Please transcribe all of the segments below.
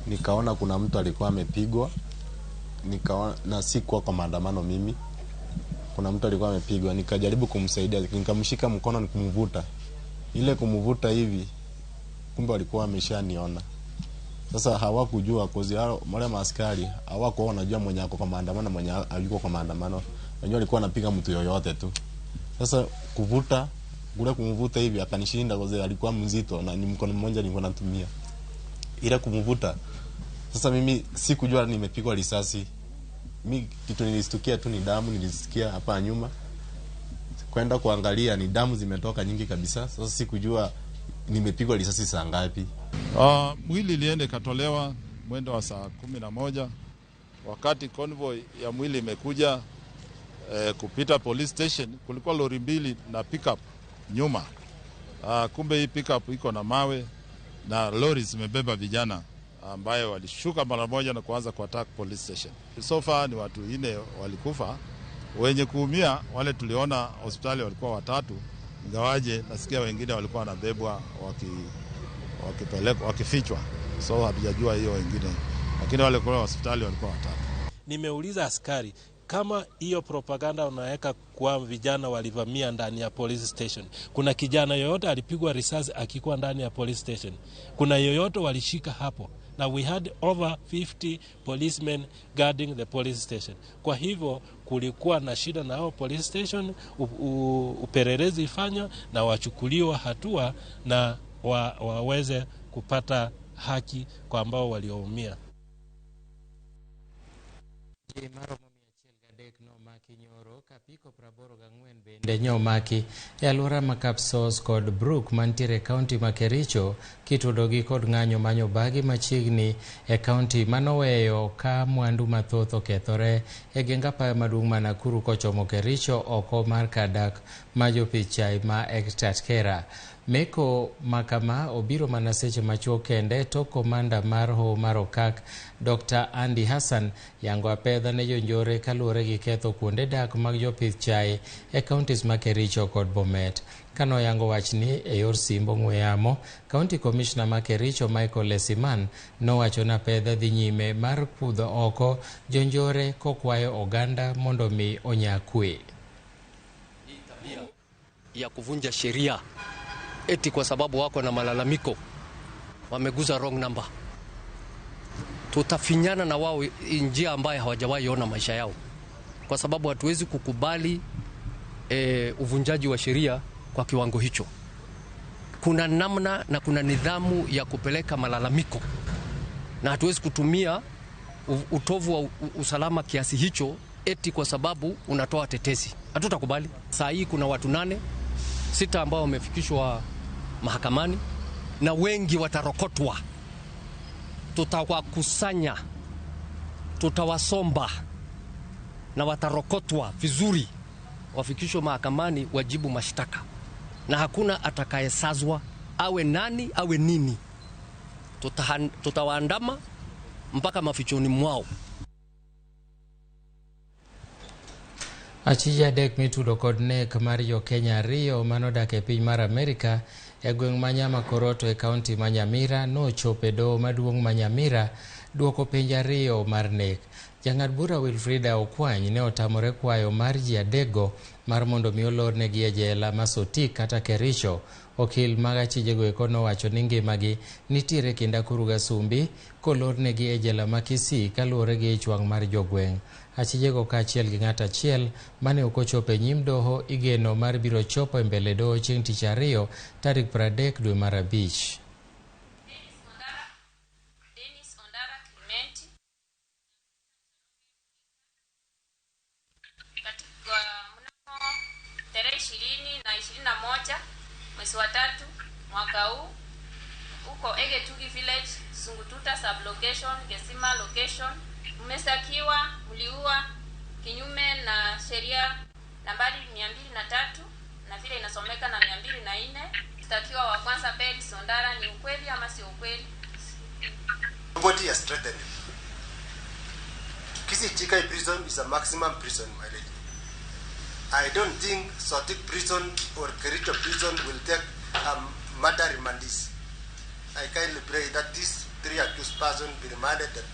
Nikaona kuna mtu alikuwa amepigwa, nikaona na sikuwa kwa maandamano mimi. Kuna mtu alikuwa amepigwa, nikajaribu kumsaidia, nikamshika mkono nikumvuta. Ile kumvuta hivi, kumbe walikuwa wameshaniona. Sasa hawakujua kozi hao wale maaskari hawakuwa wanajua mwenye ako kwa maandamano mwenye hayuko kwa maandamano. Wenyewe walikuwa wanapiga mtu yoyote tu. Sasa kuvuta kule kumvuta hivi akanishinda kwa sababu alikuwa mzito na ni mkono mmoja nilikuwa natumia. Ila kumvuta sasa mimi sikujua nimepigwa risasi. Mi kitu nilistukia tu ni damu nilisikia hapa nyuma. Kwenda kuangalia ni damu zimetoka nyingi kabisa. Sasa sikujua nimepigwa risasi saa ngapi. Mwili ilienda ikatolewa mwendo wa saa 11 wakati convoy ya mwili imekuja kupita police station. Kulikuwa lori mbili na pickup nyuma. Kumbe hii pickup iko na mawe na lori zimebeba vijana ambayo walishuka mara moja na kuanza kuattack police station. So far ni watu 4 walikufa. Wenye kuumia wale tuliona hospitali walikuwa 3, ingawaje nasikia wengine walikuwa wanabebwa wakipelekwa wakifichwa. So hatujajua hiyo wengine, lakini wale kwa hospitali walikuwa 3. Nimeuliza askari kama hiyo propaganda unaweka kwa vijana walivamia ndani ya police station, kuna kijana yoyote alipigwa risasi akikuwa ndani ya police station? Kuna yoyote walishika hapo? Na we had over 50 policemen guarding the police station. Kwa hivyo kulikuwa na shida na hao police station, upelelezi ifanywe na wachukuliwe hatua na waweze kupata haki kwa ambao walioumia. Bende nyomaki e alwora ma Kapsos kod Brook mantiere e kaunti ma Kericho kitudogi kod ng'anyo manyobagi machiegni e kaunti manoweyo ka mwandu mathoth okethore e geng apaya maduong' ma Nakuru kochomo Kericho oko mar kadak ma jopith chai ma Ektatkera. Meko makama obiro mana seche machuok kende tok komanda mar hoho mar Okak Dr. Andy Hassan yango apedha ne jonjore kaluwore gi ketho kuonde dak mag jopith chai e counties ma Kericho kod Bomet. Kanoyango wachni e yor simb ong'we yamo, County Commissioner ma Kericho Michael Lesiman nowacho ni apedha dhi nyime mar kudho oko jonjore kokwayo oganda mondo mi onya kwe. Ya kuvunja sheria eti kwa sababu wako na malalamiko wameguza wrong number. Tutafinyana na wao njia ambayo hawajawahi ona maisha yao, kwa sababu hatuwezi kukubali uvunjaji wa sheria kwa kiwango hicho. Kuna namna na kuna nidhamu ya kupeleka malalamiko, na hatuwezi kutumia utovu wa usalama kiasi hicho eti kwa sababu unatoa tetesi. Hatutakubali. Saa hii kuna watu 8 6 ambao wamefikishwa mahakamani na wengi watarokotwa. Tutawakusanya, tutawasomba na watarokotwa vizuri, wafikishwe mahakamani wajibu mashtaka, na hakuna atakayesazwa awe nani awe nini. Tutawaandama mpaka mafichoni mwao. Achija adek mitudo kod nek mar jo Kenya 2 manodak e piny mar Amerika e gweng' ma Nyamakoroto e kaunti ma Nyamira nochopo e doho maduong' ma Nyamira duoko penj 2 mar nek. Jang'ad bura Wilfrida Okwany ne otamore kwayo mar ji 3 go mar mondo mi olornegi e jela ma Sotik kata Kericho. Okil mag achijego eko nowacho ni ngimagi nitiere kind akuru ga sumbi kolornegi e jela ma Kisii kaluwore gi ich wang' mar jogweng'. Achijego kaachiel gi ng'at achiel mane ok ochopo e nyim doho igeno mar biro chopo e mbele doho chieng' tich ariyo tarik 30 dwe mar 5. Tarehe 20 na 21 mwezi wa 3 mwaka huu huko Egetugi Village, Sungututa sublocation, Gesima location, mmestakiwa mliua kinyume na sheria nambari 203 na vile inasomeka na 204. Mshtakiwa wa kwanza Bed Sondara, ni ukweli ama si ukweli? Nobody has threatened him. Kisii Chikai prison is a maximum prison, my lady. I don't think Sotik prison or Kericho prison will take murder remandees. I kindly pray that these 3 accused accused person be remanded at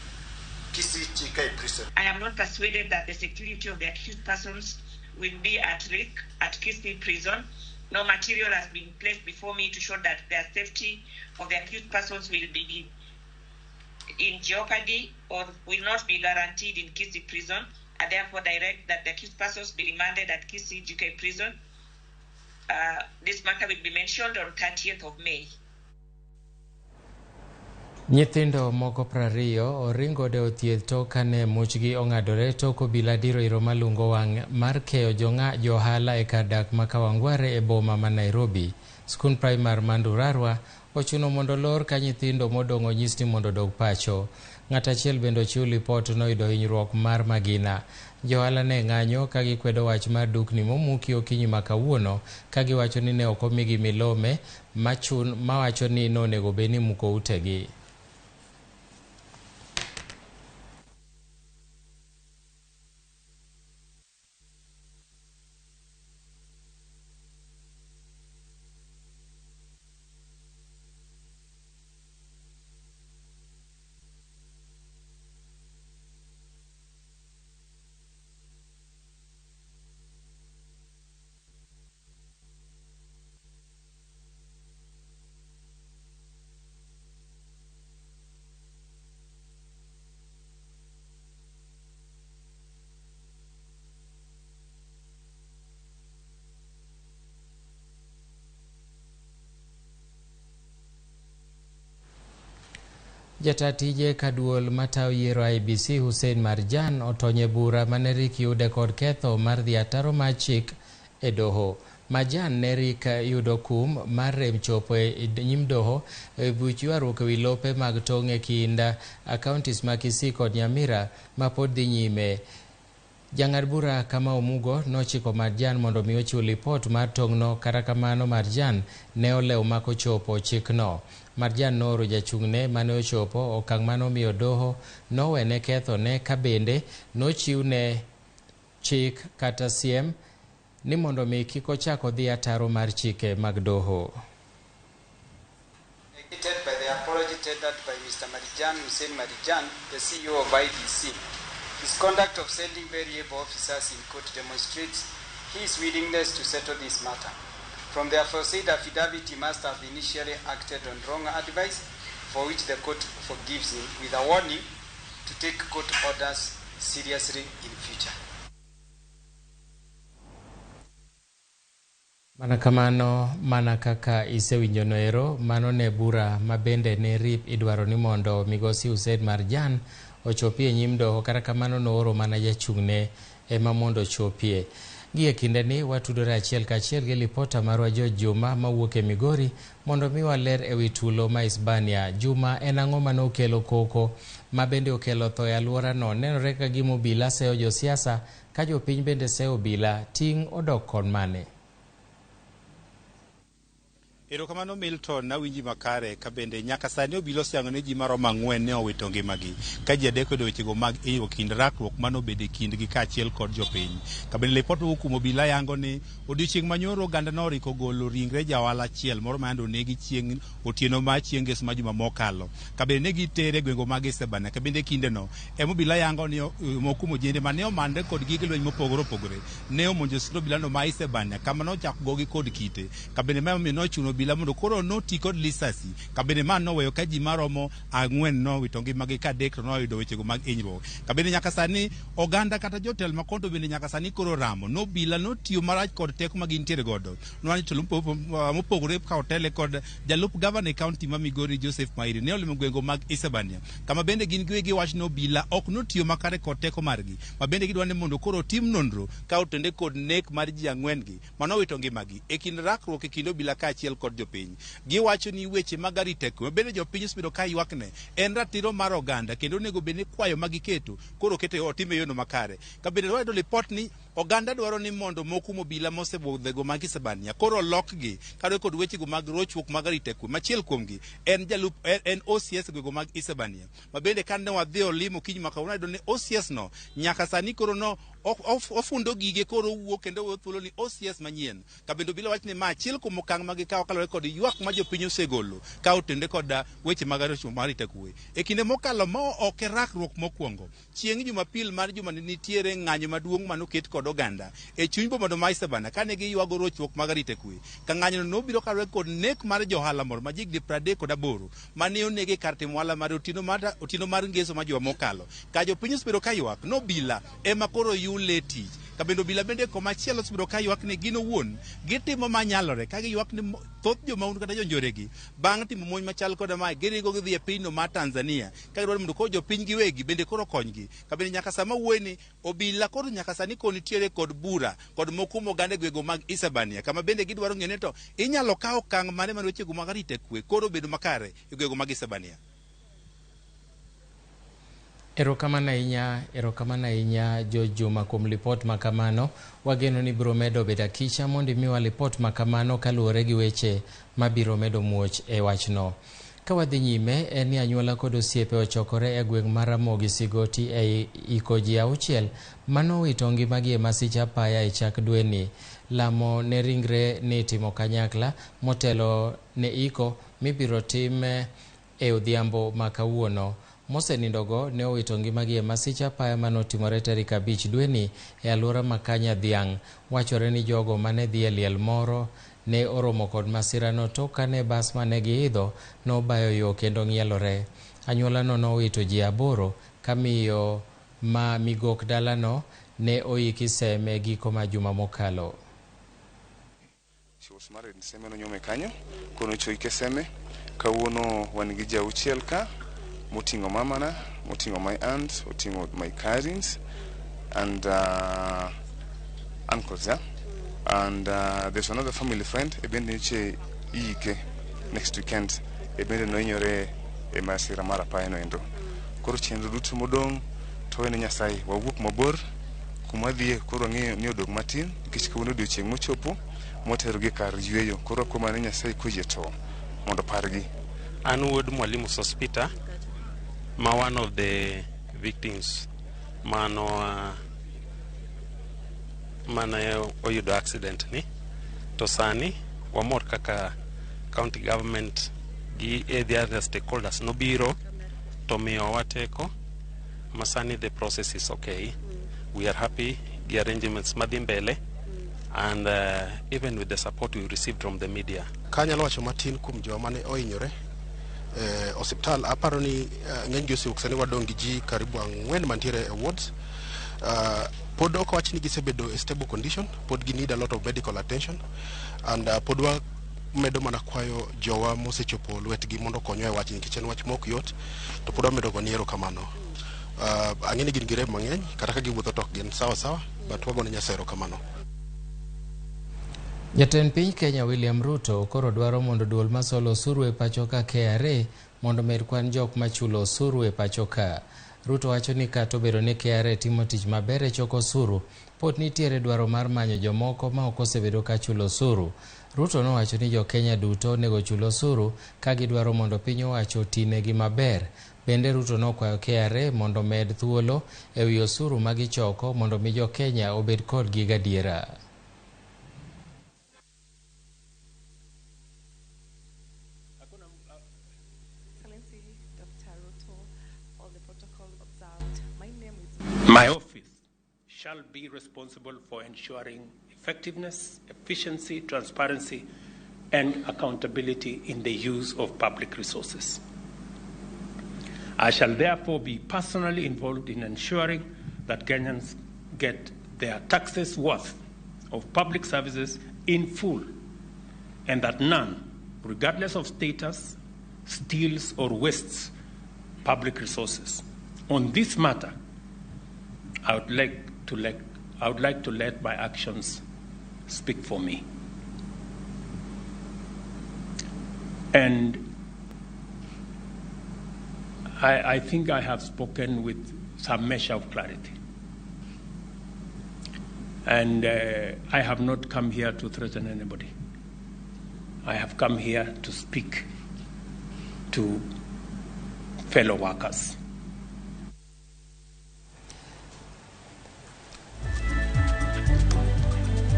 Kisii GK Prison. I am not persuaded that the security of the accused persons will be at risk at Kisii Prison. No material has been placed before me to show that the safety of the accused persons will be in jeopardy or will not be guaranteed in Kisii Prison. I therefore direct that the accused persons be remanded at Kisii GK Prison. This matter will be mentioned on 30th of May. Nyithindo moko 20 oringo de othieth tok kane muchgi ong'adore tok obila diro iro malungo wang' mar keyo johala e kar dak ma Kawangware e boma ma Nairobi. Skund primar ma Ndurarwa ochuno mondo lor ka nyithindo modong' onyis ni mondo odog pacho. Ng'at achiel bende ochiw lipot noyudo hinyruok mar magina. Johala ne ng'anyo ka gikwedo wach mar dukni momuki okinyi ma kawuono ka giwacho ni ne ok omigi milome mawacho ni nonego bed ni muko utegi. Jata tije kaduol matayo yiero IEBC Hussein Marjan otonye bura mane rik yude kod ketho mar dhi ataro mar chik e doho. Marjan ne rik yudo kum mar rem chopo e nyim doho e buch ywaruok ewi lope mag tong' e kind counties ma Kisii kod Nyamira ma pod dhi nyime. Jang'ad bura Kamau Mugo nochiko Marjan mondo mi ochiw lipot mar tong'no, kata kamano Marjan ne olewo mak ochopo chikno. Marjan nooro jachung'ne mane ochopo okang' manomiyo doho nowene kethone ka bende nochiwne chik kata siem ni mondo mi kik ochak odhi ataro mar chike mag doho. By the apology tendered by Mr. Marjan Hussein Marjan, the CEO of IEBC. His conduct of sending very able officers in court demonstrates his willingness to settle this matter. From the aforesaid affidavit, he must have initially acted on wrong advice, for which the court forgives him with a warning to take court orders seriously in future. Mana kamano, mana kaka isewinjo noero, mano ne bura ma bende ne rip idwaro ni mondo migosi Hussein Marjan ochopie e nyim doho, kata kamano nooro mana jachung'ne ema mondo ochopie. Gie kindeni watudore achiel kachiel gi lipota marwa George Juma mawuok e Migori mondo mi waler ewi tulo ma Hispania. Juma, en ang'o mane okelo koko ma bende okelo tho e alworano? Nenore ka gima obila seyo josiasa ka jopiny bende seyo obila. Ting' odok kon mane? Erokamano Milton, nawinji makare ka bende nyaka sani obila oseyango ni ji maromo 4 ne owito ngimagi ka ji 3 oyudo wechego mag hinyruok kind rakruok manobedo e kindgi kaachiel kod jopiny. Ka bende lipot mowuok kuom obila yango ni odiochieng' manyoro oganda noriko golo ringre jaohala achiel moro ma yande onegi chieng' otieno mar chieng' ngeso ma juma mokalo. Ka bende ne gitere e gwenge mag Isebania. Ka bende kindeno ema obila yango ni moko kuom ojende mane omanre kod gige lweny mopogore opogore ne omonjo sikund obilano ma Isebania kama nochako gogi kod kite. Ka bende ma omiyo nochuno obila mondo koro noti kod lisasi. Ka bende ma noweyo ka ji maromo 4 nowito ngimagi ka 3 to noyudo wechego mag hinyruok. Ka bende nyaka sani oganda kata jotelo makondo bende nyaka sani koro ramo nobila notiyo marach kod teko ma gintiere godo. Nowach jotelo mopogore ka otele kod jalup gavana e kaunti ma Migori Joseph Mairi ne olimo gwenge mag Isebania kama bende gin giwegi wach nobila ok notiyo makare kod teko margi ma bende gidwa ni mondo koro otim nonro ka otende kod nek mar ji 4 gi manowito ngimagi e kind rakruok e kind obila kaachiel kod jopiny. Giwacho ni weche mag arita kwe bende jopiny osebedo ka ywakne en ratiro mar oganda kendo onego bed ni kwayo ma giketo koro okete otim e yono makare. Ka bende wayudo lipot ni Oganda dwaro ni mondo moko kuom obila mosebudhego mag Isebania koro lokgi kaluwore kod wechego mag rochruok mag arita kwe. Machiel kuomgi en jalup en OCS gwego mag Isebania ma bende kane wadhi olimo kiny ma kawuono wayudo ni OCS no nyaka sani koro no ofundo gige koro owuok kendo oweyo thuolo ni OCS manyien. Ka bende obila wach ni ma achiel kuom okang' ma gikawo kaluwore kod ywak ma jopiny osegolo ka otenore kod weche mag rochruok mar arita kwe. E kinde mokalo ma ok e rakruok mokwongo, chieng' Jumapil mar juma ne nitiere ng'anyo maduong' manoket kod oganda e chuny boma ma Isebania kane giywago rochruok mag arita kwe. Ka ng'anyono nobiro kaluwore kod nek mar johala moro ma jahigni 38 mane onege kar timo ohala mare otieno mar ngeso ma juma mokalo. Ka jopiny osebedo ka ywak ni obila ema koro yule tich. Ka bende obila bende komachielo osebedo ka ywak ni gin owuon gitimo manyalore ka giywak ni thoth jomahundu kata jonjoregi bang' timo monj machal koda mae giringo gidhi e pinyno mar Tanzania ka gidwaro mondo koro jopiny giwegi bende koro okonygi. Ka bende nyaka sama wuoye ni obila koro nyaka sani koro nitiere kod bura kod moko kuom oganda e gwego mag Isebania kama bende gidwaro ng'eyo ni to inyalo kaw okang' mane mar wechego mag arita kwe koro bedo makare e gwego mag Isebania. Erokamano ahinya, erokamano ahinya George Juma kuom lipot ma kamano. Wageno ni biro medo bedo akicha mondo imiwa lipot ma kamano kaluwore gi weche mabiro medo muoch e wachno. Ka wadhi nyime, en ni anyuola kod osiepe ochokore e gweng' mar Ramogi Sigoti e iko ji 6 manowito ngimagi e masich apaya e chak dweni. Lamo ne ringre ni timo kanyakla motelo ne iko mibiro tim e odhiambo ma kawuono. Mosenindogo ne owito ngimagi e masich apaya manotimore tarik 5 dweni e alwora ma Kanya Dhiang'. Wachore ni jogo mane dhi e liel moro ne oromo kod masirano tok kane bas mane giidho nobayo yo kendo ng'ielore. Anyuolano nowito ji 8 ka miyo ma migok dalano ne oiki seme giko ma juma mokalo. She was married in Seme nonyuome kanyo, koro nochoike Seme. Kawuono wan gi ji 6 ka, moting'o mamana, moting'o my aunt, oting'o my cousins and uncles, yeah? And there's another family friend, e bende niche iike next weekend, e bende nohinyore e masira mar apaya no endo. Koro chenro duto modong' to wene Nyasaye, wawuok mabor kuma dhiye koro wang'eyo ni odong' matin nikech kawuono odiochieng' mochopo moterogi kar yweyo. Koro akwayo mana ni Nyasaye koyie to mondo opargi. An wuod Mwalimu Sospeter, ma one of the victims mane oyudo accident ni. To sani wamor kaka county government gi the other stakeholders nobiro to miyowa teko ma sani the process is okay. We are happy gi arrangements madhi mbele and even with the support we received from the media. Kanyalo wacho matin kuom joma mane ohinyore osiptal, aparo ni ng'eny gi osewuok. Sani wadong' gi ji karibu 4 mantiere e wards. Pod ok wach ni gisebedo e stable condition, pod gi need a lot of medical attention and pod wamedo mana kwayo jowa mosechopo lwetgi mondo okonywa e wachni nikech en wach mok yot to pod wamedo goni erokamano. Ang'e ni gin gi rem mang'eny kata ka giwuotho to ok gin sawa sawa, but wagone Nyasaye erokamano. Jatend piny Kenya William Ruto koro dwaro mondo duol masolo osuru e pacho ka KRA mondo omed kwan jok machulo osuru e pacho ka. Ruto wacho ni kata obedo ni KRA timo tich maber e choko osuru, pod nitiere dwaro mar manyo jomoko ma ok osebedo ka chulo osuru. Ruto nowacho ni jo-Kenya duto onego chul osuru ka gidwaro mondo piny owacho otinegi maber. Bende Ruto nokwayo KRA mondo omed thuolo e wi osuru ma gichoko mondo mi jo-Kenya obed kodgi gadiera. My office shall be responsible for ensuring effectiveness, efficiency, transparency, and accountability in the use of public resources. I shall therefore be personally involved in ensuring that Kenyans get their taxes worth of public services in full, and that none, regardless of status, steals or wastes public resources. On this matter, I would like to let my actions speak for me. And I think I have spoken with some measure of clarity. And I have not come here to threaten anybody. I have come here to speak to fellow workers.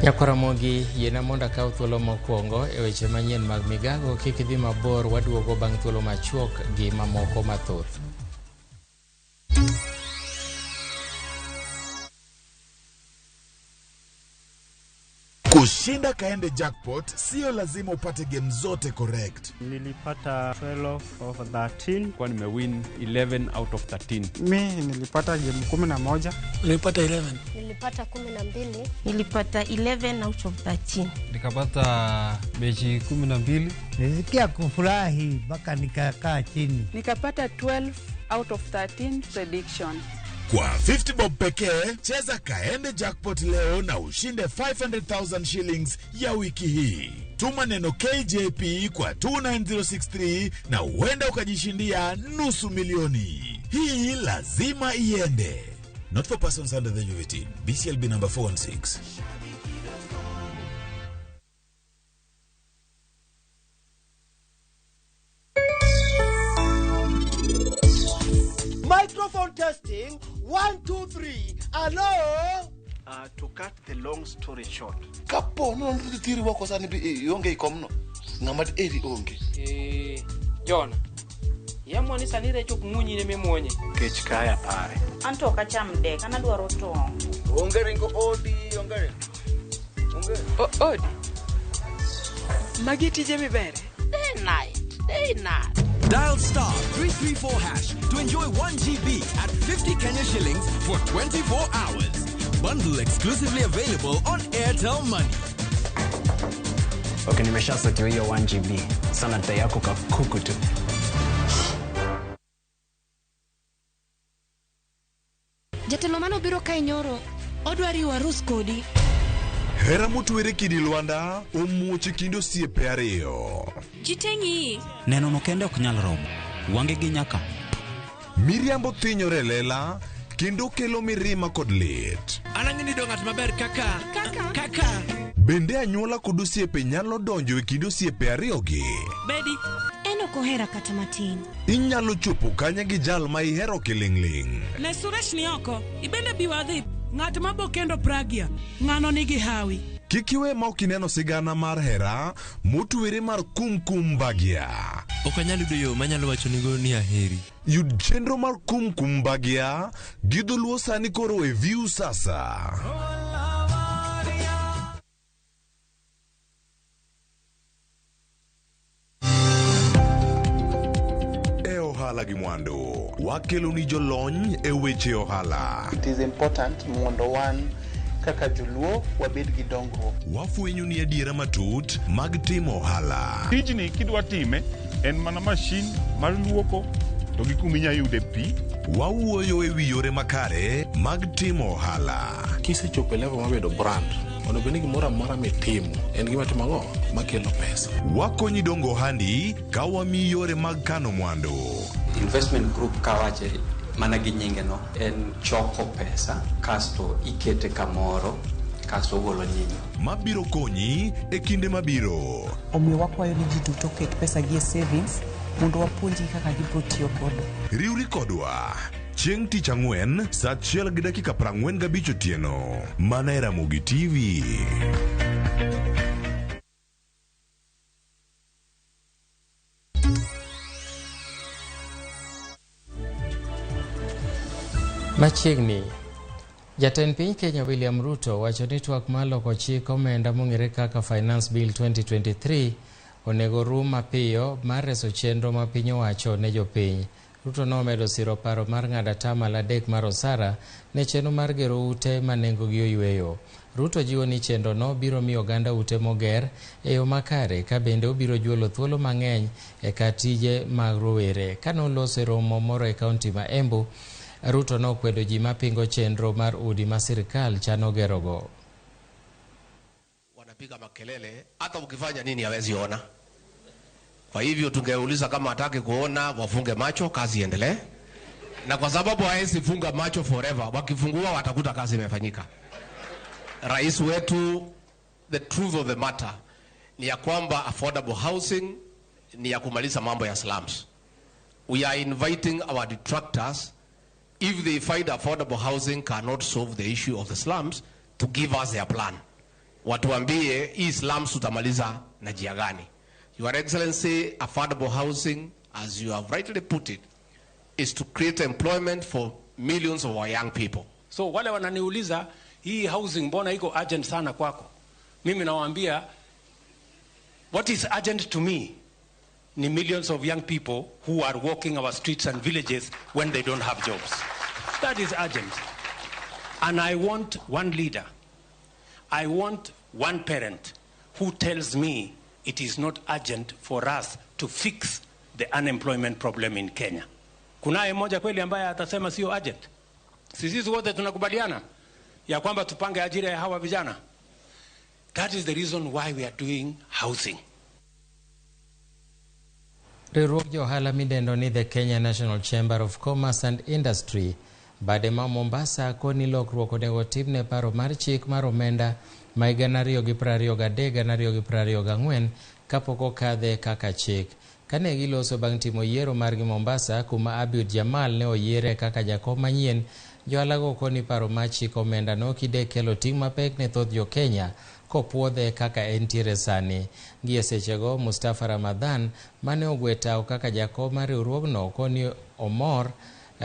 Nyakwaramogi yiena mondo akaw thuolo mokwongo e weche manyien mag migago. Kik idhi mabor, waduogo bang' thuolo machuok gi mamoko mathoth. Kushinda Kaende Jackpot sio lazima upate game zote correct. Nilipata 12 of 13. Kwa nimewin 11 out of 13. Mi nilipata game 11. Nilipata 11. Nilipata 12. Nilipata 11 out of 13. Nikapata mechi 12. Nilisikia kufurahi mpaka nikakaa chini. Nikapata 12 out of 13 prediction. Kwa 50 bob pekee, cheza Kaende Jackpot leo na ushinde 500,000 shillings ya wiki hii. Tuma neno KJP kwa 29063 na huenda ukajishindia 500,000. Hii lazima iende. Not for persons under the age of 18. BCLB number 416. Microphone testing, 1, 2, 3. Hello? To cut the long story short. Kapo no tiri wako sani ionge ikomno. Ng'ama eri onge. Jona. Yamwani sani recho munyi ne memonye. Kech kaya pare. Anto ok acham dek, an adwaro tong'. Onge ringo odi, onge. Onge. Odi. Magi tije mibere. Day night, day night. Dial star 334 hash to enjoy 1 GB at 50 Kenya shillings for 24 hours. Bundle exclusively available on Airtel Money. Okay, nimeshasetiwa hiyo 1 GB. Sana data yako kakuku tu. Jatelo mano biro kae nyoro, odwari warus kodi. Hera motwere kidi Lwanda omuoch e kind osiepe ariyo. Jiteng'i. Neno no kende ok nyal romo. Wange gi nyaka. Miriambo thinyore lela kendo kelo mirima kod lit. An ang'e ni do ng'at maber kaka. Kaka. Bende anyuola kod osiepe nyalo donjo e kind osiepe ariyogi. Bedi. En ok ohera kata matin. Inyalo chopo kanye gi jal ma ihero kiling'ling'. Ne Suresh ni oko. Ibende bi wadhi. Ng'at mabo kendo Pragya, ng'ano nigi hawi. Kik iwe ma ok ineno sigana mar hera motwere mar Kumkum Bhagya. Ok anyal yudo yo manyalo wachonigo ni aheri. Yud chenro mar Kumkum Bhagya gi dholuo sani koro e View Sasa. E ohala gi mwandu, wakelo ni jolony e weche ohala. It is important mondo wan kaka joluo wabed gi dongruok. Wafwenyo ni adiera matut mag timo ohala. Tijni kidwa time en mana mashin mar luoko to gi kuma inyalo yude pi. Wawuoyo e wi yore makare mag timo ohala. Kisechopo e level mar bedo brand, onego bed ni gimoro amora mitimo en gima timo ang'o makelo pesa. Wakonyi dongo ohandi ka wamiyi yore mag kano mwandu. Investment group kawache mana gi nyinge no en choko pesa kasto ikete kamoro kasto ogolo nyinyo mabiro konyi e kinde mabiro. Omiyo wakwayo ni ji duto oket pesa gi e savings mondo wapuonjgi kaka gibiro tiyo godo. Riwri kodwa chieng' tich ang'wen saa 1:45 otieno mana e Ramogi TV. Machiegni, jatend piny Kenya William Ruto wacho ni twak mar loko chik omenda mong'ere kaka Finance Bill 2023 onego rum mapiyo mar reso chenro ma piny owacho ne jopiny. Ruto nomedo siro paro mar ng'ado atamalo 3 mar osara ne chenro mar gero ute ma nengogi oyweyo. Ruto jiwo ni chenrono biro miyo oganda ute moger e yo makare ka bende obiro juolo thuolo mang'eny e kar tije mag rowere. Kanoloso e romo moro e kaunti ma Embu, Ruto nokwedo ji mapingo chenro mar udi ma sirikal chano gerogo. Wanapiga makelele, hata ukifanya nini hawezi ona. Kwa hivyo tungeuliza kama hataki kuona, wafunge macho, kazi iendelee. Na kwa sababu hawezi funga macho forever, wakifungua watakuta kazi imefanyika. Rais wetu, the truth of the matter ni ya kwamba affordable housing ni ya kumaliza mambo ya slums. We are inviting our detractors, if they find affordable housing cannot solve the issue of the slums, to give us their plan. Watuambie hii slums tutamaliza na njia gani? Your Excellency, affordable housing, as you have rightly put it, is to create employment for millions of our young people. So wale wananiuliza hii housing mbona iko urgent sana kwako? Mimi nawaambia what is urgent to me ni millions of young people who are walking our streets and villages when they don't have jobs. That is urgent. And I want one leader. I want one parent who tells me it is not urgent for us to fix the unemployment problem in Kenya. Kunaye mmoja kweli ambaye atasema sio urgent? Sisi wote tunakubaliana ya kwamba tupange ajira ya hawa vijana. That is the reason why we are doing housing. Riwruog johala midendo ni The Kenya National Chamber of Commerce and Industry bade ma Mombasa koni lokruok onego timne paro mar chik mar omenda ma 2023-2024 kapok okadhe kaka chik. Kane giloso bang' timo yiero margi Mombasa kuma Abiud Jamal ne oyiere kaka jakom manyien, johalago koni paro mar chik omenda no kide kelo ting' mapek ne thoth jo Kenya kopuodhe kaka entiere sani. Gie sechego, Mustafa Ramadhan mane ogwe tao kaka jakom mar riwruogno koni omor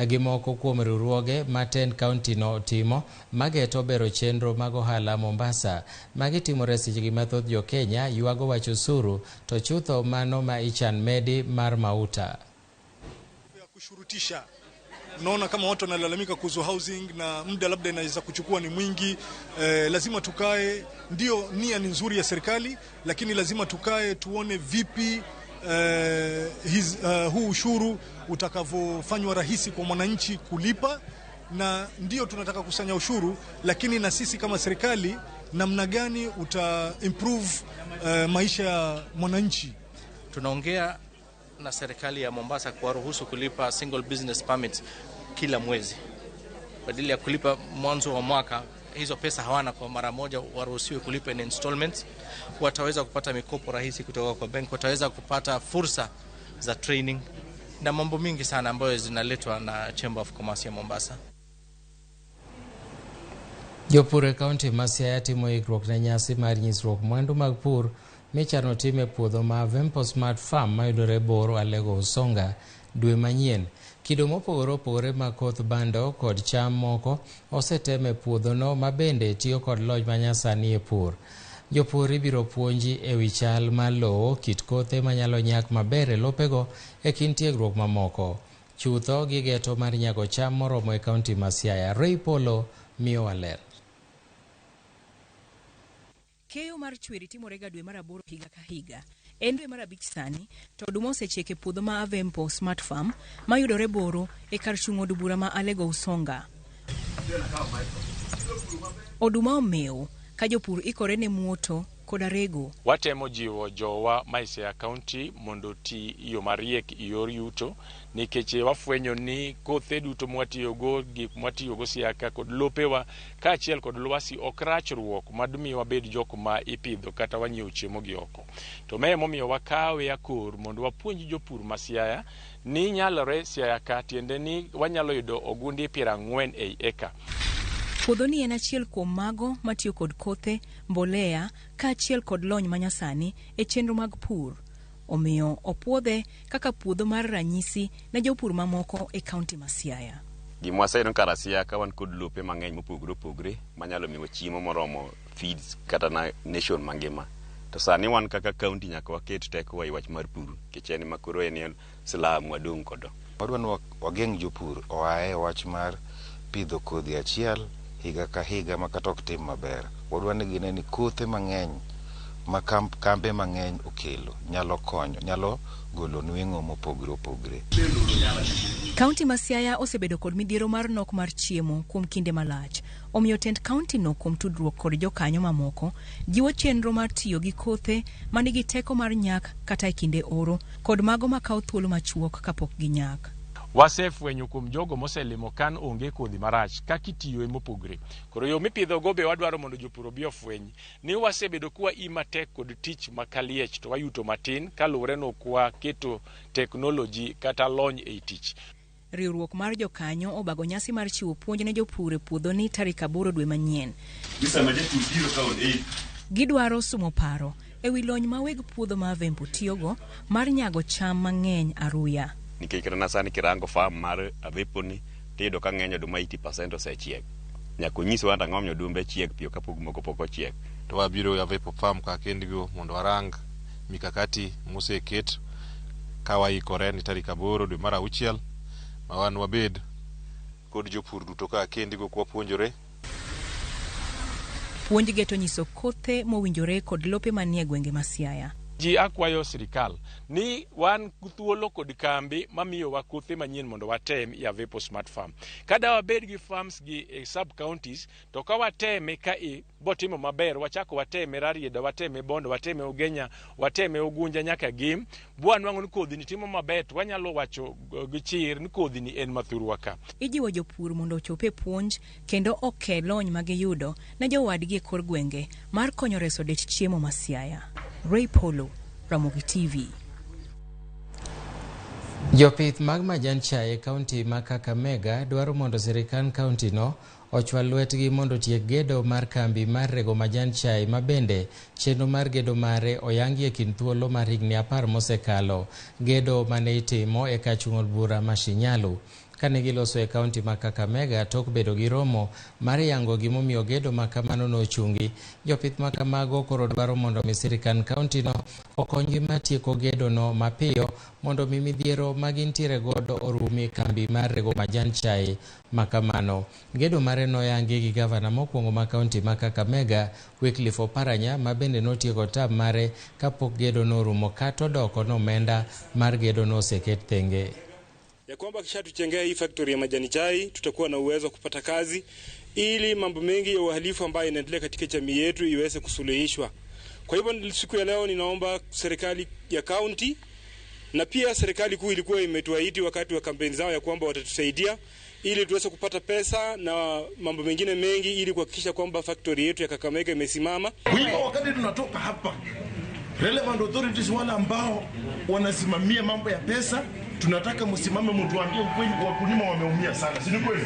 gi moko kuom riwruoge ma tend kaunti no timo mageto bero chenro mag ohala Mombasa. Magi timore sechegi ma thoth jo Kenya ywago wach osuru to chutho mano ma ichan medi mar mauta. Kushurutisha. Naona kama watu wanalalamika kuhusu housing na muda labda inaweza kuchukua ni mwingi. Lazima tukae, ndio nia ni nzuri ya serikali, lakini lazima tukae tuone vipi huu ushuru utakavyofanywa rahisi kwa mwananchi kulipa. Na ndio tunataka kusanya ushuru, lakini na sisi kama serikali namna gani uta improve maisha ya mwananchi. Tunaongea na serikali ya Mombasa kuwaruhusu kulipa single business permits kila mwezi badala ya kulipa mwanzo wa mwaka. Hizo pesa hawana kwa mara moja, waruhusiwe kulipa in installments. Wataweza kupata mikopo rahisi kutoka kwa bank, wataweza kupata fursa za training na mambo mingi sana ambayo zinaletwa na Chamber of Commerce ya Mombasa. Jopur e kaunti ma Siaya timo ikruok ne nyasi mar nyisruok mwandu mag pur michano tim e puodho ma Vempo Smart Farm mayudore Bor Alego Usonga dwe manyien. Kido mopogore opogore mag koth bando kod cham moko osetem e puodhono ma bende tiyo kod lony manyasani e pur. Jopur ibiro puonji e wi chal mar lowo, kit kothe manyalo nyak maber e lopego e kind tiegruok mamoko. Chutho gigeto mar nyago cham moromo e kaunti ma Siaya. Ray Polo miyowa ler. Keyo mar chwiri timorega dwe mar 8 higa ka higa. En dwe mar 5 sani, to oduma osechiek e puodho ma Avempo Smart Farm mayudore Boro e kar chung' od bura ma Alego Usonga. Oduma omew ka jopur ikore ne muoto koda rego. Watemo jiwo jowa ma Siaya County mondo ti yo mariek yor yuto, nikech wafwenyo ni kothe duto mwatiyogo, gik mwatiyogo Siaya ka kod lopewa kaachiel kod lwasi ok rachruok madmi wabed jok ma ipidho kata wanyiewo chiemo gi oko. To mae emomiyo wakawe akor mondo wapuonj jopur ma Siaya ni nyalore Siaya ka, tiende ni wanyalo yudo ogunde 40 ei eka. Puodho ni en achiel kuom mago matiyo kod kothe, mbolea kaachiel kod lony manyasani e chenro mag pur. Omiyo opuodhe kaka puodho mar ranyisi ne jopur mamoko e kaunti ma Siaya. Gima waseyudo kar Siaya ka wan kod lope mang'eny mopogore opogore manyalo miyowa chiemo moromo feeds kata na nation mangima. To sani wan kaka kaunti nyaka waket tekowa e wach mar pur, nikech en ema koro en silaha mwadong' kodo. Wadwa ni wageng' jopur oaye wach mar pidho kodhi achiel higa ka higa ma kata ok tim maber. Wadwa ni gine ni kothe mang'eny ma kambe mang'eny okelo nyalo konyo, nyalo golo nweng'o mopogore opogore. Kaunti ma Siaya osebedo kod midhiero mar nok mar chiemo kuom kinde malach. Omiyo tend kaunti no kuom tudruok kod jokanyo mamoko jiwo chenro mar tiyo gi kothe manigi teko mar nyak kata e kinde oro kod mago makawo thuolo machuok kapok ginyak. Wasefwenyo kuom jogo moselimo kan onge kodhi marach kaka itiyo mopogre. Koro yo mipidhogo be wadwaro mondo jopur obi ofweny ni wasebedo kwa i matek kod tich makaliech to wayuto matin kaluwore ni ok waketo teknoloji kata lony ei tich. Riwruok mar jokanyo obago nyasi mar chiwo puonj ne jopur e puodhoni tarik 8 dwe manyien. Gidwaro sumo paro e wi lony ma weg puodho ma Avempo tiyogo mar nyago cham mang'eny aruya. Nikech kata sani kirango farm mar Avepo ni tiyudo ka ng'eny oduma 80% osechiek. Nyaka onyiswa ni ang'o momiyo odumbe chiek piyo kapok moko pok ochiek. To wabiro Avepo farm ka kendigo mondo warang mikakati moseket ka waikore ni tarik 8 dwe mar 6 ma wan wabed kod jopur duto ka kendigo kwapuonjore. Puonj geto nyiso kothe mowinjore kod lope manie gwenge ma Siaya. Ji akwayo sirikal ni wan thuolo kod kambi mamiyowa kothe manyien mondo watem e Avepo Smart Farm. Ka da wabed gi farms gi e sub counties to ka wateme ka e botimo maber wachako wateme Rarieda, wateme Bondo, wateme Ugenya, wateme Ugunja nyaka Gem, bwanwang'o ni kodhi ni timo maber to wanyalo wacho gi chir ni kodhi ni en mathurwa ka. Ijiwo jopur mondo ochop e puonj kendo oke lony ma giyudo ne jowadgi e kor gwenge mar konyo reso dech chiemo ma Siaya. Ray Polo, Ramogi TV. Jopith mag majan chai e kaunti ma Kakamega dwaro mondo sirikand kaunti no ochwal lwetgi mondo otiek gedo mar kambi mar rego majan chai ma bende chenro mar gedo mare oyangi e kind thuolo mar higni 10 mosekalo. Gedo mane itimo e kar chung' od bura ma Shinyalu. Kane giloso e kaunti ma Kakamega tok bedo gi romo mar yango gimomiyo gedo ma kamano nochungi. Jopith ma kamago koro dwaro mondo mi sirikand kaunti no okonygi mar tieko gedo no mapiyo mondo mi midhiero ma gintiere godo orumi e kambi mar rego majan chai ma kamano. Gedo mare noyangi gi gavana mokwongo ma kaunti ma Kakamega Wycliffe Oparanya ma bende notieko tab mare kapok gedo norumo kata odoko nomenda mar gedo noseket thenge. Ya kwamba kishatujengea hii factory ya majani chai tutakuwa na uwezo wa kupata kazi ili mambo mengi ya uhalifu ambayo inaendelea katika jamii yetu iweze kusuluhishwa. Kwa hivyo siku ya leo ninaomba serikali ya county na pia serikali kuu ilikuwa imetuahidi wakati wa kampeni zao ya kwamba watatusaidia ili tuweze kupata pesa na mambo mengine mengi ili kuhakikisha kwamba factory yetu ya Kakamega imesimama. Kwa hivyo wakati tunatoka hapa, relevant authorities wale ambao wanasimamia mambo ya pesa, tunataka msimame mtuambie ukweli, wakulima wameumia sana, si ni kweli?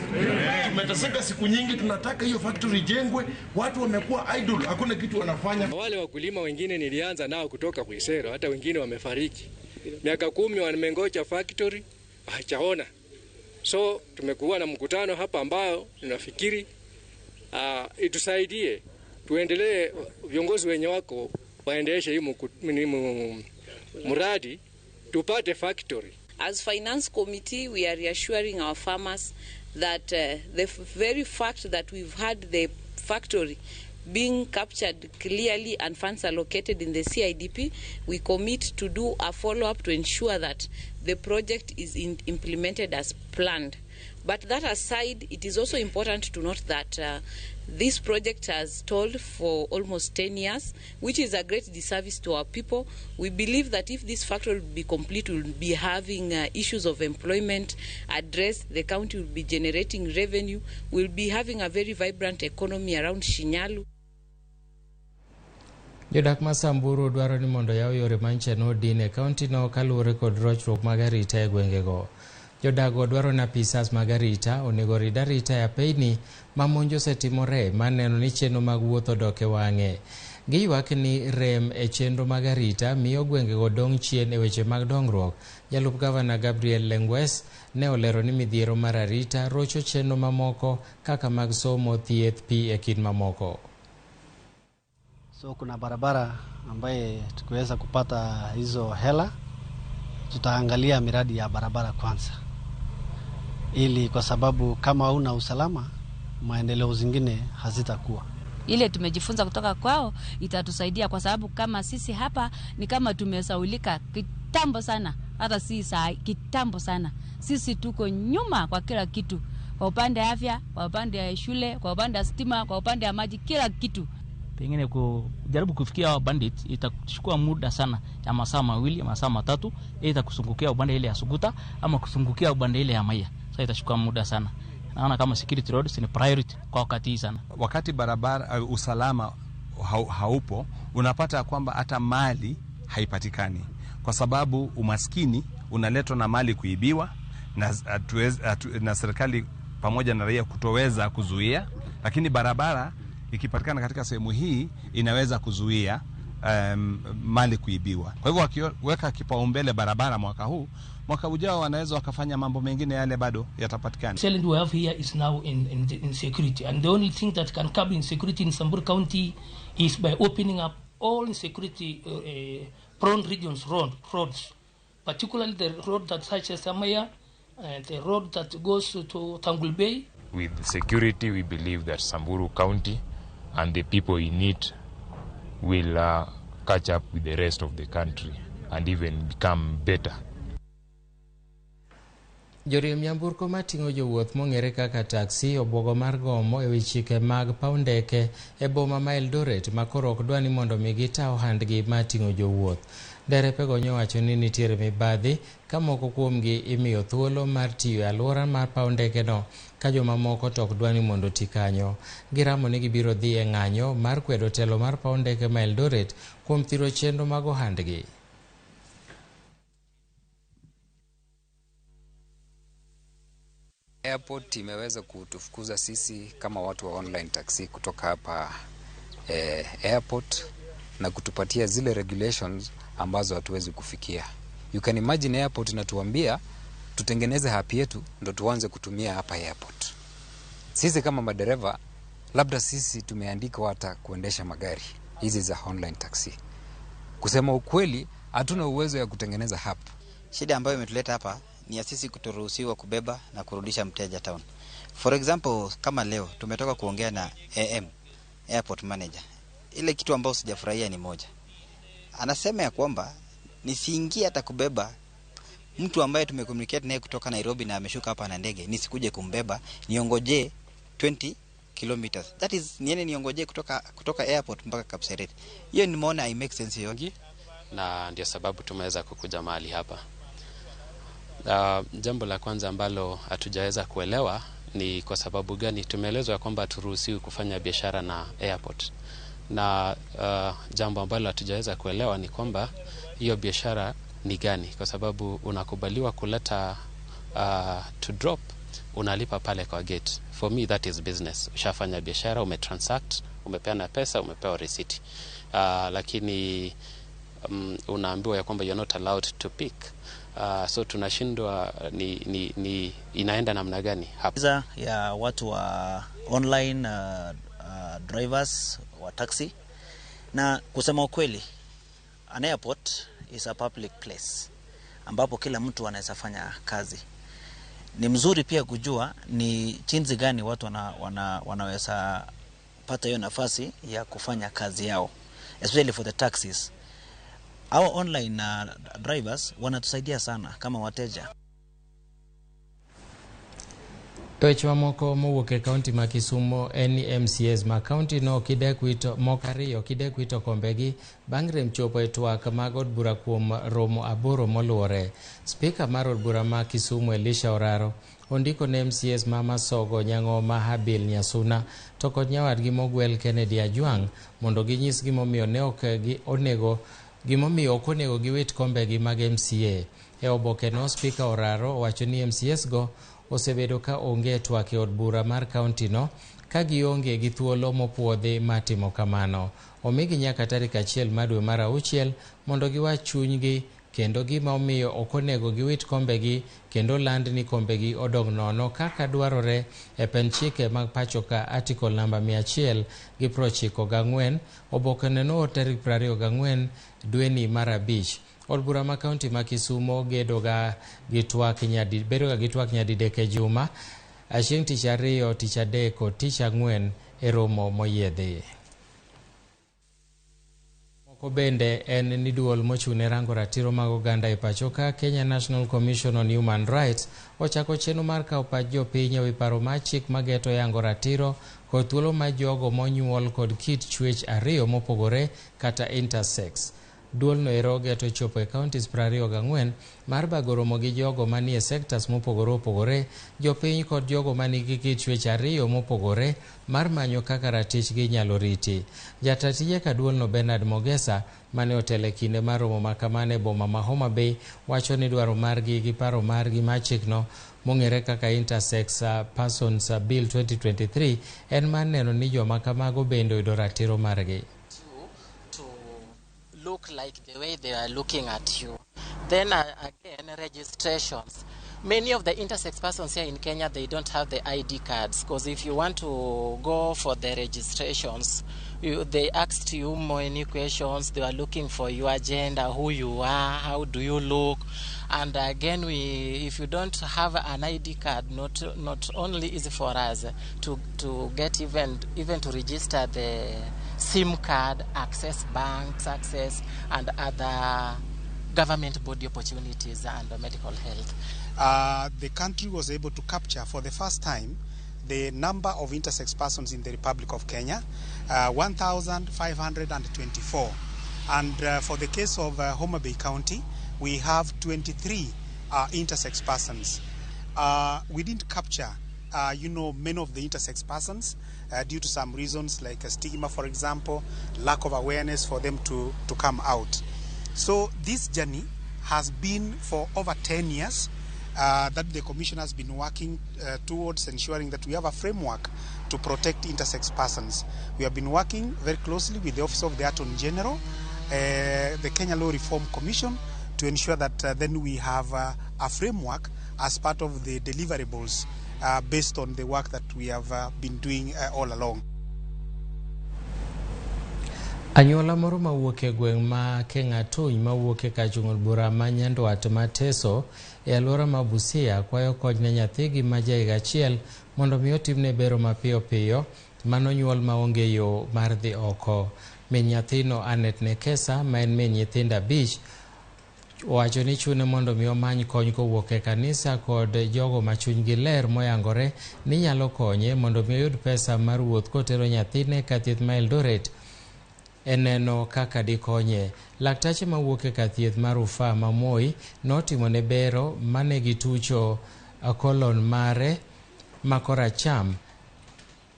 Tumeteseka siku nyingi, tunataka hiyo factory ijengwe, watu wamekuwa idle, hakuna kitu wanafanya. Wale wakulima wengine nilianza nao kutoka Kuisero, hata wengine wamefariki. Miaka 10 wamengoja factory, hawajaona. So tumekuwa na mkutano hapa ambao tunafikiri itusaidie tuendelee, viongozi wenye wako waendeshe hii mradi tupate factory. As finance committee, we are reassuring our farmers that the very fact that we've had the factory being captured clearly and funds allocated in the CIDP, we commit to do a follow-up to ensure that the project is implemented as planned. But that aside, it is also important to note that this project has stalled for almost 10 years, which is a great disservice to our people. We believe that if this factory will be complete, we'll be having issues of employment addressed, the county will be generating revenue, we'll be having a very vibrant economy around Shinyalu. Jodak ma Samburu dwaro ni mondo yaw yore manchien odin e kaunti no kaluwore kod rochruok mag arita e gwengego. Jodago dwaro ni apisas mag arita onego rid arita e apeyni ma monj osetimore maneno ni chenro mag wuoth odok e wang'e. Giywak ni rem e chenro mag arita miyo gwengego dong' chien e weche mag dongruok. Jalup gavana Gabriel Lengwes ne olero ni midhiero mar arita rocho chenro mamoko kaka mag somo, thieth, pi e kind mamoko. So kuna barabara ambaye tukiweza kupata hizo hela tutaangalia miradi ya barabara kwanza, ili kwa sababu kama huna usalama maendeleo zingine hazitakuwa. Ile tumejifunza kutoka kwao itatusaidia, kwa sababu kama sisi hapa ni kama tumesaulika kitambo sana, hata si saa kitambo sana. Sisi tuko nyuma kwa kila kitu, kwa upande wa afya, kwa upande wa shule, kwa upande wa stima, kwa upande wa maji, kila kitu. Pengine kujaribu kufikia hao bandit itachukua muda sana ya masaa 2, masaa 3, aidha kusungukia upande ile ya Suguta ama kusungukia upande ile ya Maya. Sasa itachukua muda sana. Naona kama security roads ni priority kwa wakati hii sana. Wakati barabara usalama haupo, unapata kwamba hata mali haipatikani, kwa sababu umaskini unaletwa na mali kuibiwa na serikali pamoja na raia kutoweza kuzuia. Lakini barabara ikipatikana katika sehemu hii inaweza kuzuia mali kuibiwa. Kwa hivyo wakiweka kipaumbele barabara mwaka huu, mwaka ujao wanaweza wakafanya mambo mengine yale bado yatapatikana. Challenge we have here is now in insecurity, and the only thing that can curb insecurity in Samburu County is by opening up all insecurity prone regions roads, particularly the road that touches Samaya and the road that goes to Tangul Bay. With security, we believe that Samburu County and the people in it will catch up with the rest of the country and even become better. Joriemb nyamburko mating'o jowuoth mong'ere kaka taxi obwogo mar gomo ewi chike mag paw ndeke e boma ma Eldoret ma koro ok dwa ni mondo mi gita ohandgi mar ting'o jowuoth. Derepego nyowacho ni nitiere mibadhi ka moko kuomgi imiyo thuolo mar tiyo e alwora mar paw ndekeno ka jomamoko to ok dwa ni mondo oti kanyo. Giramo ni gibiro dhi e ng'anyo mar kwedo telo mar paw ndeke ma Eldoret kuom thiro chenro mag ohandgi. Airport imeweza kutufukuza sisi kama watu wa online taxi kutoka hapa airport na kutupatia zile regulations ambazo hatuwezi kufikia. You can imagine airport inatuambia tutengeneze app yetu ndo tuanze kutumia hapa airport. Sisi kama madereva labda sisi tumeandikwa hata kuendesha magari hizi za online taxi. Kusema ukweli hatuna uwezo ya kutengeneza app. Shida ambayo imetuleta hapa ni ya sisi kutoruhusiwa kubeba na kurudisha mteja town. For example, kama leo tumetoka kuongea na AM, airport manager. Ile kitu ambayo sijafurahia ni moja. Anasema ya kwamba nisiingie hata kubeba mtu ambaye tumecommunicate naye kutoka Nairobi na ameshuka hapa na ndege, nisikuje kumbeba, niongojee 20 kilometers. That is niende niongojee kutoka airport mpaka Kapseret. Hiyo nimeona I make sense hiyo. Na ndio sababu tumeweza kukuja mahali hapa. Jambo la kwanza ambalo hatujaweza kuelewa ni kwa sababu gani tumeelezwa kwamba haturuhusiwi kufanya biashara na airport. Na jambo ambalo hatujaweza kuelewa ni kwamba hiyo biashara ni gani, kwa sababu unakubaliwa kuleta to drop, unalipa pale kwa gate. For me that is business. Ushafanya biashara, umetransact, umepeana pesa, umepewa receipt. Lakini unaambiwa ya kwamba you're not allowed to pick. So tunashindwa ni inaenda namna gani hapa. Ya watu wa online drivers wa taxi, na kusema ukweli an airport is a public place ambapo kila mtu anaweza fanya kazi. Ni mzuri pia kujua ni jinsi gani watu wanaweza pata hiyo nafasi ya kufanya kazi yao, especially for the taxis. Our online drivers wanatusaidia sana kama wateja. Weche mamoko mowuok e kaunti ma Kisumu en ni MCAs ma kaunti no kidek wito moko ariyo kidek wito kombegi bang' rem chopo e twak mag od bura kuom romo 8 moluwore. Spika mar od bura ma Kisumu Elisha Oraro ondiko ne MCAs ma Masogo, Nyang'oma, Habil Nyasuna to kod nyawadgi mogwel Kennedy Ajwang' mondo ginyis gimomiyo ne ok onego gimomiyo ok onego giwit kombegi mag MCA. E oboke no, Spika Oraro owacho ni MCAs go osebedo ka onge twak e od bura mar kaunti no ka gionge gi thuolo mopuodhi mar timo kamano. Omigi nyaka tarik 1 mar dwe mar 6 mondo giwach chunygi kendo gima omiyo ok onego giwit kombegi kendo land ni kombegi odong' nono kaka dwarore e pen chike mag pacho ka article namba 194. Oboke no noor tarik 24 dweni mar 5. Od bura ma kaunti ma Kisumu bedoga gi twak nyadidek e juma, chieng' tich ariyo, tich adek kod tich ang'wen e romo moyiedhi. Moko bende en ni duol mochung' ne rango ratiro mag oganda e pacho ka Kenya National Commission on Human Rights ochako chenro mar kawo pach jopiny ewi paro mar chik mageto yango ratiro kod thuolo mar jogo monyuol kod kit chwech ariyo mopogore kata intersex. Duolno ero geto chopo e counties 24 mar bago romo gi jogo manie sectors mopogore opogore, jopiny kod jogo manigi kit chwech ariyo mopogore mar manyo kaka ratichgi inyalo riti. Jata tije ka duolno Bernard Mogesa mane otelo e kinde mar romo makamano e boma ma Homa Bay wacho ni dwaro margi gi paro margi mar chikno mong'ere kaka Intersex Persons Bill 2023 en mar neno ni joma kamago bende oyudo ratiro margi. Look like the way they are looking at you. Then again, registrations. Many of the intersex persons here in Kenya, they don't have the ID cards, because if you want to go for the registrations, they asked you many questions. They are looking for your gender, who you are, how do you look. And again, if you don't have an ID card, not only easy for us to get even to register the SIM card, access banks, access and other government body opportunities and medical health. The country was able to capture for the first time the number of intersex persons in the Republic of Kenya, 1,524. And for the case of Homa Bay County, we have 23 intersex persons. We didn't capture many of the intersex persons due to some reasons like a stigma, for example, lack of awareness for them to come out. So this journey has been for over 10 years that the Commission has been working towards ensuring that we have a framework to protect intersex persons. We have been working very closely with the Office of the Attorney General, the Kenya Law Reform Commission, to ensure that then we have a framework as part of the deliverables based on the work that we have been doing all along. Anyuola moro mawuok e gweng' ma Keng'atuny mawuok e kar chung' od bura ma Nyandwat ma Teso e alwora ma Busia kwayo kony ne nyathigi ma jahiga achiel mondo mi otimne bero mapiyo piyo manonyuol maonge yo mar dhi oko. Min nyathino Anet Nekesa ma en min nyithindo 5 owacho ni chune mondo mi omany kony kowuok e kanisa kod jogo ma chunygi ler moyangore ni nyalo konye mondo mi oyud pesa mar wuoth kotero nyathine ka thieth ma Eldoret e neno kaka dikonye. Laktache mawuok e kar thieth mar rufaa ma Moi notimone bero mane gitucho kolon mare ma koracham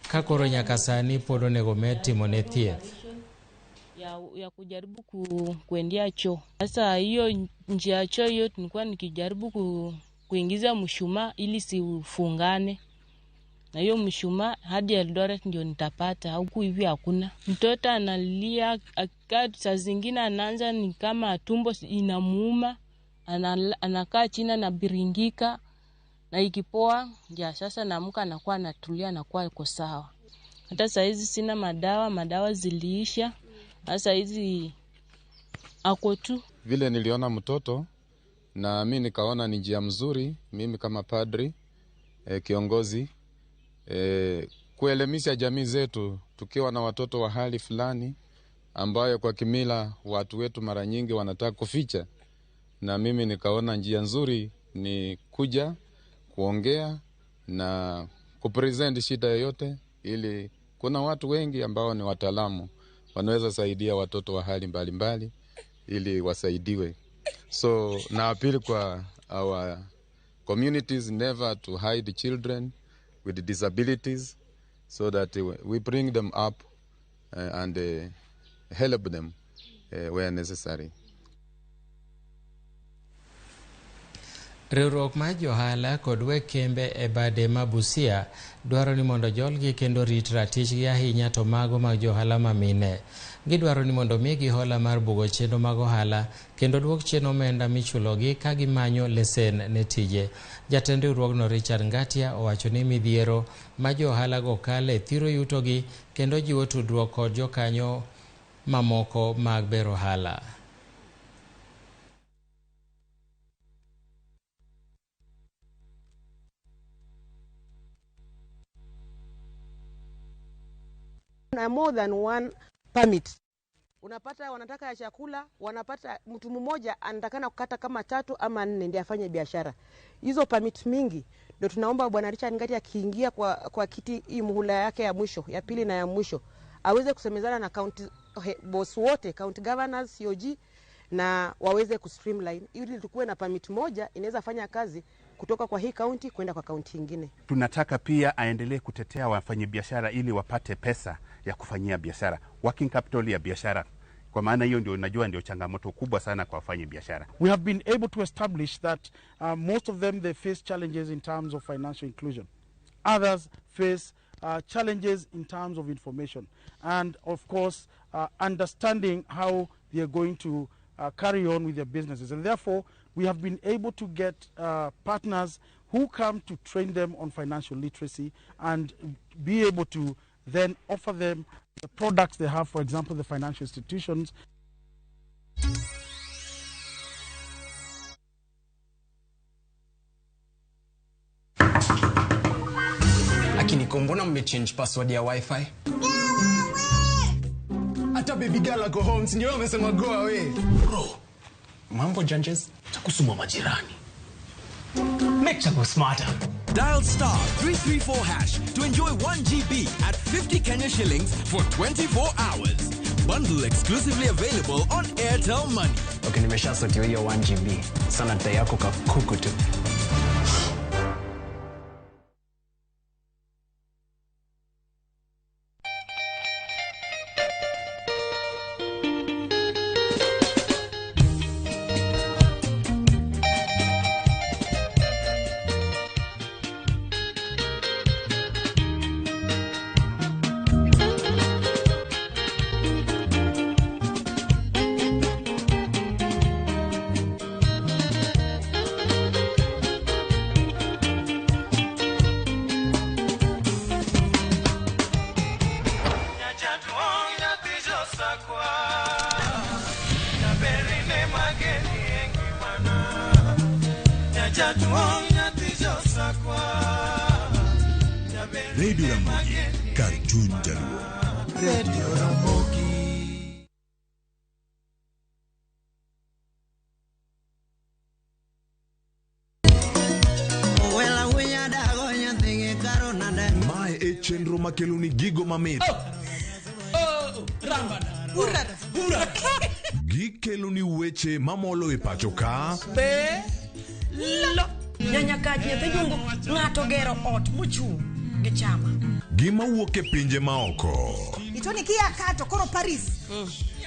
ka koro nyaka sani pod onego med timone thieth. Ya kujaribu kuendea choo. Sasa hiyo njia ya choo hiyo nilikuwa nikijaribu kuingiza mshumaa ili sifungane. Na hiyo mshumaa hadi Eldoret ndio nitapata, huku hivi hakuna. Mtoto analia, saa zingine anaanza ni kama tumbo inamuuma, anakaa chini na biringika, na ikipoa ya sasa naamka anakuwa anatulia, anakuwa yuko sawa. Hata saa hizi sina madawa ziliisha. Sasa hizi ako tu. Vile niliona mtoto na mimi nikaona ni njia mzuri, mimi kama padri, kiongozi, kuelimisha jamii zetu tukiwa na watoto wa hali fulani ambayo kwa kimila watu wetu mara nyingi wanataka kuficha, na mimi nikaona njia nzuri ni kuja kuongea na kupresent shida yoyote, ili kuna watu wengi ambao ni wataalamu wanaweza saidia watoto wa hali mbalimbali ili wasaidiwe. So na appeal kwa our communities never to hide children with disabilities, so that we bring them up and help them where necessary. Riwruok mar johala kod weg kembe e bade ma Busia dwaro ni mondo jolgi kendo rit ratichgi ahinya to mago mag johala ma mine. Gidwaro ni mondo migi hola mar bugo chenro mag ohala kendo duok chien omenda michulogi ka gimanyo lesen ne tije. Jatend riwruogno Richard Ngatia owacho ni midhiero ma johala go kale thiro yutogi kendo jiwo tudruok kod jokanyo mamoko mag bero ohala. More than one permit. Unapata wanataka ya chakula, wanapata mtu mmoja anatakana kukata kama 3 ama 4 ndiye afanye biashara. Hizo permit mingi ndio tunaomba Bwana Richard Ngati akiingia kwa kiti hii muhula yake ya mwisho, ya pili na ya mwisho, aweze kusemezana na county boss wote, county governors, COG, na waweze kustreamline ili tukue na permit moja inaweza fanya kazi kutoka kwa hii county kwenda kwa county nyingine. Tunataka pia aendelee kutetea wafanyabiashara ili wapate pesa ya kufanyia biashara, working capital ya biashara. Kwa maana hiyo ndio najua ndio changamoto kubwa sana kwa wafanyabiashara. We have been able to establish that most of them, they face challenges in terms of financial inclusion. Others face challenges in terms of information and of course understanding how they are going to carry on with their businesses. And therefore we have been able to get partners who come to train them on financial literacy and be able to then offer them the products they have, for example, the financial institutions. Akiniko, mbona mmechange password ya wifi? Hata baby girl ako home, si ndio amesema go away. Bro, mambo janjes, takusuma majirani. Make Chago smarter. Dial star 334 hash to enjoy 1 GB at 50 Kenya shillings for 24 hours. Bundle exclusively available on Airtel Money. Okay, nimeshasotiwa hiyo 1 GB. Sana dai yako kakuku tu. Radio Ramogi, Karchun Jaluo. Radio Ramogi. Mae e chenro makeloni gigo mamit. Gikeloni weche mamolo e pacho ka. Be lo nyanya ka nyathi jungu ng'ato gero ot mochung' gi chama. Gima wuok e pinje maoko. Itoni kia kato koro Paris.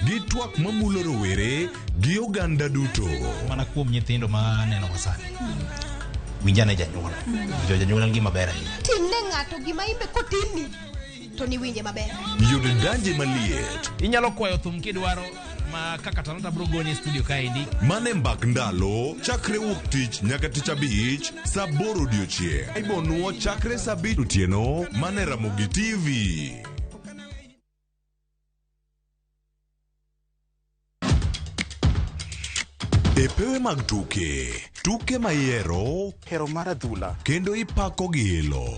Gi twak mamulo rowere gi oganda duto. Mana kuom nyithindo ma aneno ka sani. Winjane janyuol. Jo janyuol en gima ber ahinya. Timne ng'ato gima imbe kotimni to niwinje maber. Yud danje maliet. Inyalo kwayo thum kidwaro ma kaka talanta bro goni e studio kaendi. Mane mbak ndalo chakre wuok tich nyaka tich abich saa 8 odiochieng'. Ibonuo chakre saa 5 otieno mane Ramogi TV. E pewe mag tuke, tuke mayiero, hero mar adhula, kendo ipako gi ilo.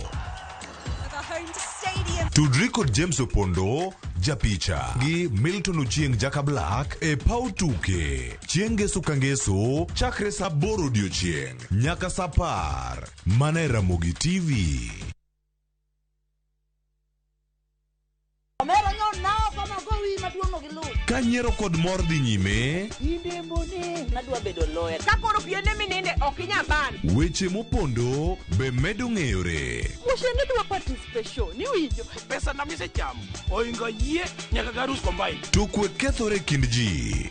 Tudri kod James Opondo, japicha, gi Milton Ochieng Jaka Black e paw tuke. Chieng' ngeso ka ngeso, chakre saa 8 odiochieng' nyaka saa 10. Mana e Ramogi TV. Ka nyiero kod mor dhi nyime, weche mopondo be medo ng'eyore. To kwe kethore kind ji.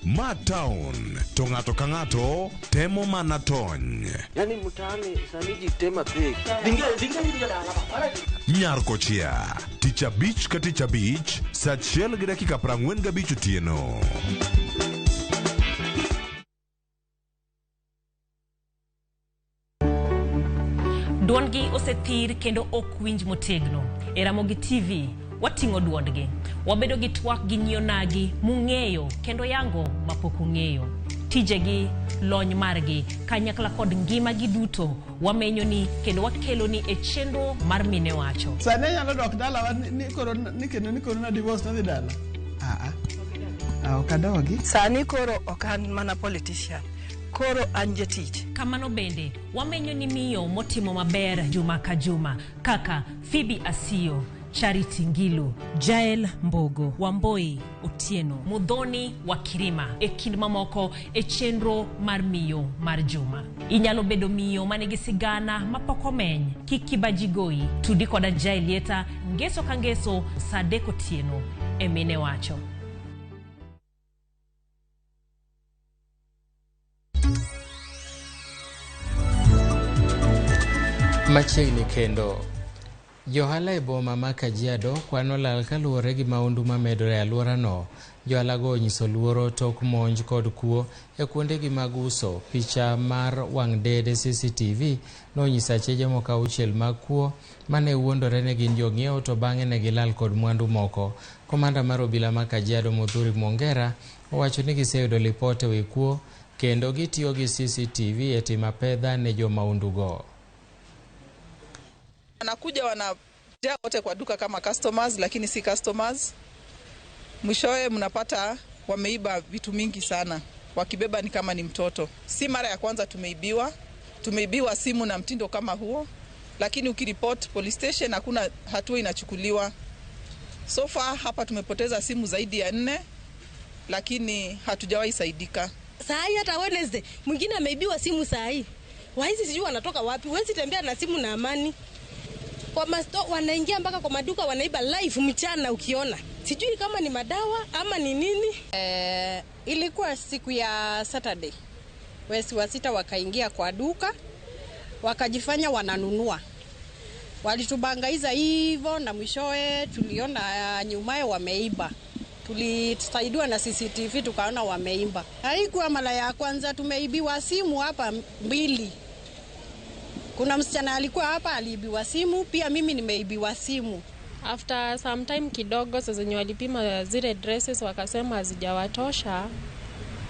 Ma town to ng'ato ka ng'ato temo mana tony. Yani mtaani sani ji tema pek. Nyar kochia tich abich ka tich abich saa 1:45 otieno. Duondgi osethir kendo ok winj motegno. E Ramogi TV wating'o duondgi. Wabedo gi twak gi nyionagi mung'eyo kendo yango mapok ung'eyo. Tijegi, lony margi, kanyakla kod ngimagi duto wamenyoni kendo wakeloni e chenro mar Mine Wacho. Sani anyalo dok dalawa ni koro ni kendo ni koro na divorce nadhi dala. Ah, ok adogi. Sani koro ok an mana politician, koro an jatich. Kamano bende wamenyo ni miyo motimo maber juma ka juma kaka Phoebe Asiyo, Charity Ngilu, Jael Mbogo, Wamboi Otieno, Muthoni wa Kirima e kind mamoko e chenro mar miyo mar juma. Inyalo bedo miyo manigi sigana mapok omeny. Kik kibaji goyi. Tudi koda Jael Lieta ngeso ka ngeso saa 3 otieno e Mine Wacho. Machiegni kendo johala e boma ma Kajiado kwano lal kaluwore gi maundu mamedore e alworano. Johala go onyiso luoro tok monj kod kuo e kuondegi mag uso. Picha mar wang' dede CCTV nonyiso acheje moko 6 mag kuo mane wuondore ne gin jong'iewo to bang'e ne gilal kod mwandu moko. Komanda mar obila ma Kajiado Muthuri Mwongera owacho ni giseyudo lipot e wi kuo kendo gitiyo gi CCTV e timo apedha ne jomaundugo. Wanakuja wanajaa wote kwa duka kama customers, lakini si customers. Mwishowe mnapata wameiba vitu mingi sana, wakibeba ni kama ni mtoto. Si mara ya kwanza tumeibiwa, tumeibiwa simu na mtindo kama huo, lakini ukiripot police station hakuna hatua inachukuliwa. So far hapa tumepoteza simu zaidi ya 4, lakini hatujawahi saidika. Saa hii hata Wednesday mwingine ameibiwa simu saa hii. Waizi sijui wanatoka wapi, huwezi tembea na simu na amani. Kwa masto, wanaingia mpaka kwa maduka wanaiba live mchana ukiona. Sijui kama ni madawa ama ni nini. Ilikuwa siku ya Saturday. Wezi wa 6 wakaingia kwa duka, wakajifanya wananunua. Walitubangaiza hivyo na mwishowe tuliona nyumaye wameiba. Tulisaidiwa na CCTV tukaona wameimba. Haikuwa mara ya kwanza tumeibiwa simu hapa 2. Kuna msichana alikuwa hapa aliibiwa simu, pia mimi nimeibiwa simu. After some time kidogo sasa zenye walipima zile dresses wakasema hazijawatosha,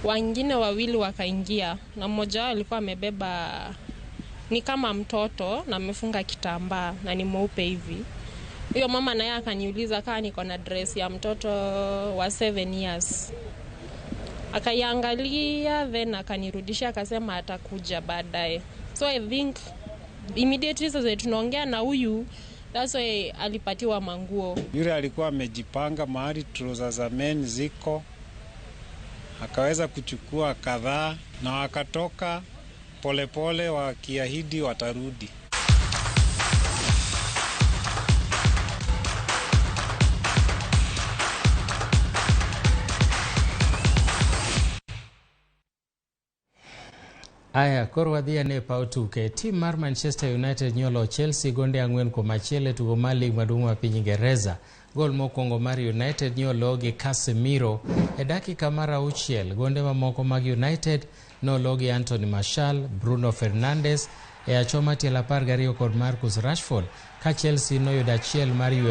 wengine wawili wakaingia na mmoja wao alikuwa amebeba ni kama mtoto na amefunga kitambaa na ni mweupe hivi. Huyo mama naye akaniuliza kama niko na dress ya mtoto wa 7 years. Akaiangalia then akanirudisha akasema atakuja baadaye. So I think immediately sasa tunaongea na huyu, that's why alipatiwa manguo. Yule alikuwa amejipanga mahali trouser za men ziko, akaweza kuchukua kadhaa na wakatoka polepole wakiahidi watarudi. Aya, koro wadhi ane e paw tuke. Tim mar Manchester United nyolo Chelsea gonde 4-1 e tugo mar lig maduong' mar piny Ingereza. Gol mokwongo mar United nyolo gi Casemiro e dakika mar 6. Gonde mamoko mag United nolo gi Anthony Martial, Bruno Fernandes e achoma tielo 12 kod Marcus Rashford, ka Chelsea noyudo achiel mar ywe